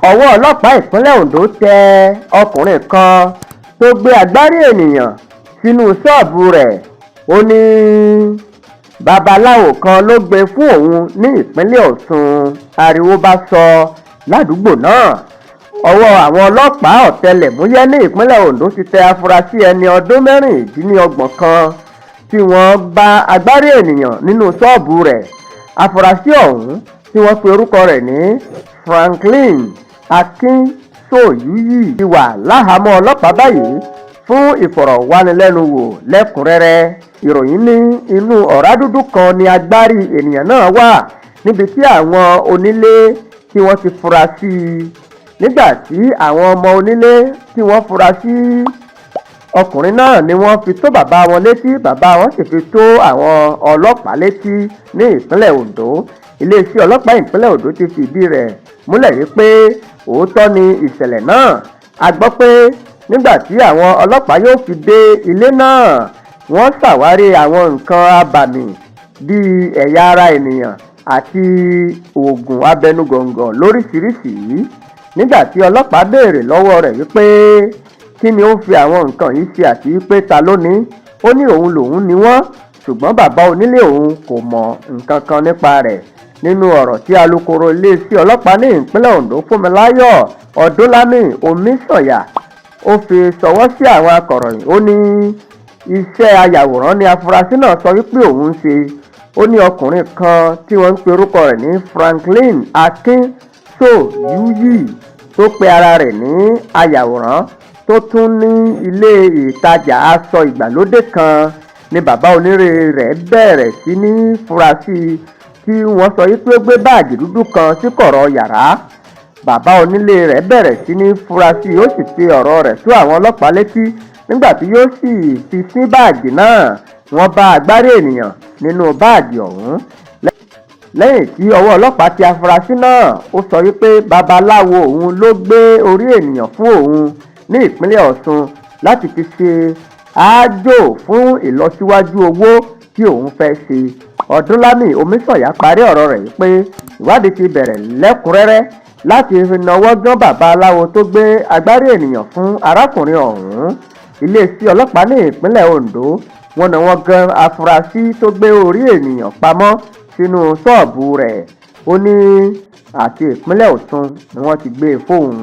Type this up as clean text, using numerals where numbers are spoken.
Ọwọ́ ọlọ́pàá ìpínlẹ̀ Ondo tẹ ọkùnrin kan tó gbé agbárí èèyàn sínú ṣọ́ọ̀bù rẹ̀. Ó ní babaláwo kan ló gbé e fún òun ní ìpínlẹ̀ Ọ̀sùn. Ariwo bá sọ ládùúgbò náà. Ọwọ́ àwọn ọlọ́pàá ọ̀tẹlẹ̀múyẹ́ ní ìpínlẹ̀ Ondo ti tẹ afurasí ẹni ọdún 26 kan tí wọ́n bá agbárí èèyàn nínú ṣọ́ọ̀bù rẹ̀. Afurasí ọ̀hún tí wọ́n pe orúkọ rẹ̀ ní Franklin Akinsoyúyí ti wà láhàámọ̀ ọlọ́pàá báyìí fún ìfọ̀rọ̀wánilẹ́nuwò lẹ́kùn-ún-rẹ́rẹ́. Ìròyìn ní inú ọ̀rá dúdú kan ní agbárí èèyàn náà wà níbi tí àwọn onílé tí wọ́n ti fura sí i. Nígbà tí àwọn ọmọ onílé tí wọ́n fura sí ọkùnrin náà ni wọ́n fi tó bàbá wọn létí, bàbá wọn sì fi tó àwọn ọlọ́pàá létí ní ìpínlẹ̀ Ondo. Iléeṣẹ́ ọlọ́pàá ìpínlẹ̀ Ondo ti fìdí rẹ̀ múlẹ̀ wípé òótọ́ ni ìṣẹ̀lẹ̀ náà. A gbọ́ pé nígbà tí àwọn ọlọ́pàá yóò fi dé ilé náà, wọ́n ṣàwárí àwọn nǹkan abàmì bíi ẹ̀yà ara ènìyàn àti oògùn abẹnugọ̀ńgọ̀ lóríṣìíríṣìí. Nígbà tí ọlọ́pàá béèrè lọ́wọ́ rẹ̀ wípé kí ni ó ń fi àwọn nǹkan yìí ṣe àti wípé ta ló ní, ó ní òun lòun ni wọ́n, ṣùgbọ́n bàbá onílé òun kò mọ nǹkan kan nípa rẹ̀. Nínú ọ̀rọ̀ tí alūkkóró iléeṣẹ́ ọlọ́pàá ní ìpínlẹ̀ Ondo, Fúnmiláyọ̀ Ọdúnlami Omiṣànyà, ó fi ṣọwọ́ sí àwọn akọ̀ròyìn, ó ní iṣẹ́ ayàwòrán ni afurasí náà sọ wípé òun ń ṣe. Ó ní ọkùnrin kan tí wọ́n ń pe orúkọ rẹ̀ ní Franklin Akinsoyúyí tó pe ara rẹ̀ ní ayàwòrán tó tún ní ilé ìtajà aṣọ ìgbàlódé kan ní bàbá onílé rẹ̀ bẹ̀rẹ̀ sí ní fura sí i, tí wọ́n sọ wípé ó gbé báàgì dúdú kan sí kọ̀rọ̀ yàrá. Bàbá onílé rẹ̀ bẹ̀rẹ̀ sí ní fura sí i, ó sì fi ọ̀rọ̀ rẹ̀ tó àwọn ọlọ́pàá létí. Nígbà tí yóò sì fi sí báàgì náà, wọ́n bá agbárí ènìyàn nínú báàgì ọ̀hún. Lẹ́yìn tí ọwọ́ ọlọ́pàá tẹ afurasí náà, ó sọ wípé babaláwo òun ló gbé orí ènìyàn fún òun ní ìpínlẹ̀ Ọ̀sùn láti fi ṣe aájò fún ìlọsíwájú owó tí òun fẹ́ ṣe. Ọdúnlami Omiṣànyà parí ọ̀rọ̀ rẹ̀ wípé ìwádìí ti bẹ̀rẹ̀ lẹ́kùn-ún-rẹ́rẹ́ láti náwó gan babaláwo tó gbé agbárí ènìyàn fún arákùnrin ọ̀hún. Iléeṣẹ́ ọlọ́pàá ní ìpínlẹ̀ Ondo, wọ́n náwó gan afurasí tó gbé orí ènìyàn pamọ́ sínú ṣọ́ọ̀bù rẹ̀. Ó ní àti ìpínlẹ̀ Ọ̀sùn ni wọ́n ti gbé e fóun.